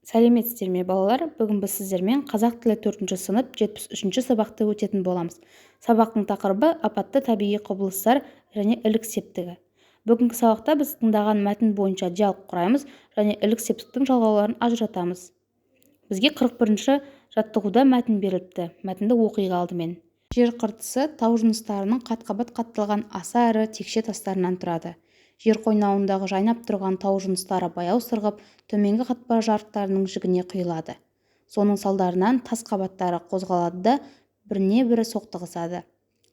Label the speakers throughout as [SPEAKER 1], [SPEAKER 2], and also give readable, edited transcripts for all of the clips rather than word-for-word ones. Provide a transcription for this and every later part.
[SPEAKER 1] Сәлеметсіздер ме, балалар! Бүгін біз сіздермен қазақ тілі 4 сынып 73 сабақты өтетін боламыз. Сабақтың тақырыбы: апатты табиғи құбылыстар және ілік септігі. Бүгінгі сабақта біз тыңдаған мәтін бойынша диалог құраймыз және ілік септіктің жалғауларын ажыратамыз. Бізге 41 жаттығуда мәтін беріліпті. Мәтінді оқиық алдымен. Жер қыртысы тау жыныстарының қат-қабат қатталған аса ірі текше тастарынан тұрады. Жер қойнауындағы жайнап тұрған тау жыныстары баяу сырғып, төменгі қатпар жарықтарының жігіне құйылады. Соның салдарынан тас қабаттары қозғалады да, біріне-бірі соқтығысады.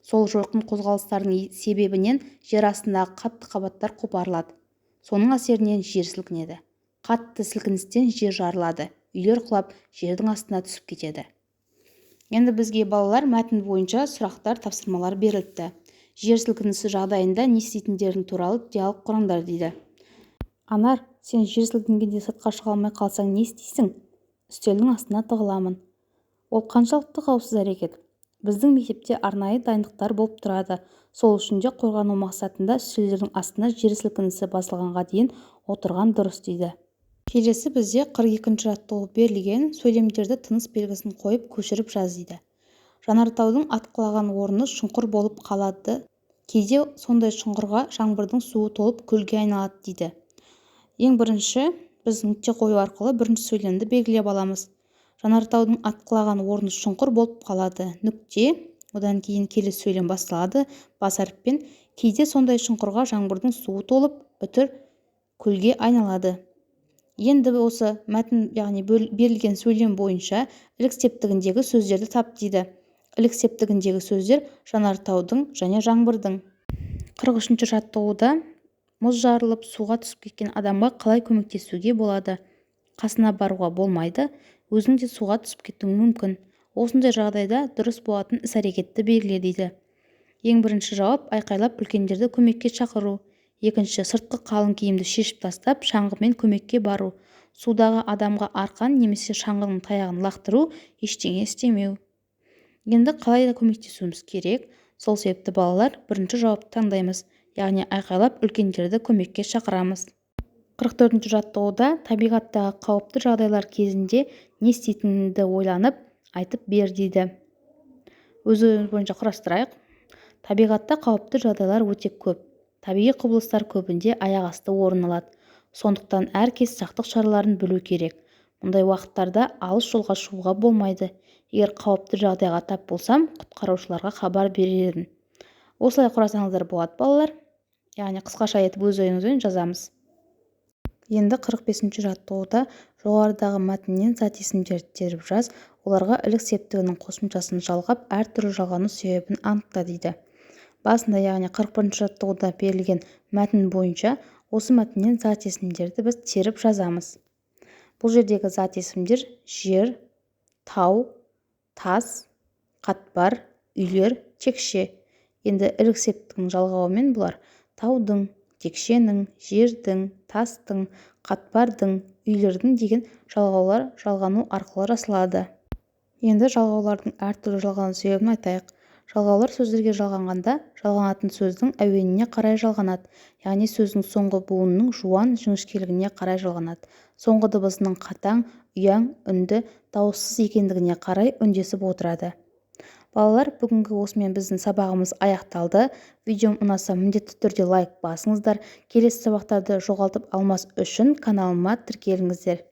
[SPEAKER 1] Сол жойқын қозғалыстардың себебінен жер астындағы қатты қабаттар қопарылады. Соның әсерінен жер сілкінеді. Қатты сілкіністен жер жарылады, үйлер құлап, жердің астына түсіп кетеді. Енді бізге, балалар, мәтін бойынша сұрақтар, тапсырмалар беріліпті. Жер сілкінісі жағдайында не істейтіндерің туралы диалог құраңдар дейді. Анар, сен жер сілкінгенде сыртқа шыға алмай қалсаң, не істейсің? Үстелдің астына тығыламын. Ол қаншалықты қауіпсіз әрекет? Біздің мектепте арнайы дайындықтар болып тұрады. Сол үшін де қорғану мақсатында үстелдердің астына жер сілкінісі басылғанға дейін отырған дұрыс дейді. Келесі бізде 42 жаттығу берілген. Сөйлемдерді тыныс белгісін қойып, көшіріп жаз дейді. Жанартаудың атқылаған орны шұңқыр болып қалады. Кейде сондай шұңқырға жаңбырдың суы толып, көлге айналады дейді. Ең бірінші біз нүкте қою арқылы бірінші сөйлемді белгілеп аламыз. Жанартаудың атқылаған орны шұңқыр болып қалады. Нүкте. Одан кейін келесі сөйлем басталады бас әріппен. Кейде сондай шұңқырға жаңбырдың суы толып, үтір, көлге айналады. Енді осы мәтін, яғни берілген сөйлем бойынша ілік септігіндегі сөздерді тап дейді. Ілік септігіндегі сөздер: жанартаудың және жаңбырдың. 43 жаттығуда мұз жарылып, суға түсіп кеткен адамға қалай көмектесуге болады? Қасына баруға болмайды, өзің де суға түсіп кетуің мүмкін. Осындай жағдайда дұрыс болатын іс-әрекетті белгіле дейді. Ең бірінші жауап: айқайлап үлкендерді көмекке шақыру. Екінші: сыртқы қалың киімді шешіп тастап, шаңғымен көмекке бару. Судағы адамға арқан немесе шаңғының таяғын лақтыру. Ештеңе істемеу. Енді қалай да көмектесуіміз керек. Сол себепті, балалар, бірінші жауапты таңдаймыз, яғни айқайлап үлкендерді көмекке шақырамыз. 44 жаттығуда табиғаттағы қауіпті жағдайлар кезінде не істейтініңді ойланып, айтып бер дейді. Өз ойымыз бойынша құрастырайық. Табиғатта қауіпті жағдайлар өте көп. Табиғи құбылыстар көбінде аяқ асты орын алады. Сондықтан әркез сақтық шараларын білу керек. Мұндай уақыттарда алыс жолға шығуға болмайды. Егер қауіпті жағдайға тап болсам, құтқарушыларға хабар берер едім. Осылай құрасаңыздар болады, балалар. Яғни қысқаша етіп өз ойыңызбен жазамыз. Енді 45 жаттығуда жоғарыдағы мәтіннен зат есімдерді теріп жаз, оларға ілік септігінің қосымшасын жалғап, әртүрлі жалғану себебін анықта дейді. Басында, яғни 41 жаттығуда берілген мәтін бойынша осы мәтіннен зат есімдерді біз теріп жазамыз. Бұл жердегі зат есімдер: жер, тау, тас, қатпар, үйлер, текше. Енді ілік септігінің жалғауымен бұлар таудың, текшенің, жердің, тастың, қатпардың, үйлердің деген жалғаулар жалғану арқылы жасалады. Енді жалғаулардың әртүрлі жалғану себебін айтайық. Жалғаулар сөздерге жалғанғанда жалғанатын сөздің әуеніне қарай жалғанады, яғни сөздің соңғы буынының жуан, жіңішкелігіне қарай жалғанады. Соңғы дыбысының қатаң, ұяң, үнді, дауыссыз екендігіне қарай үндесіп отырады. Балалар, бүгінгі осымен біздің сабағымыз аяқталды. Видеом ұнаса, міндетті түрде лайк басыңыздар. Келесі сабақтарды жоғалтып алмас үшін каналыма тіркеліңіздер.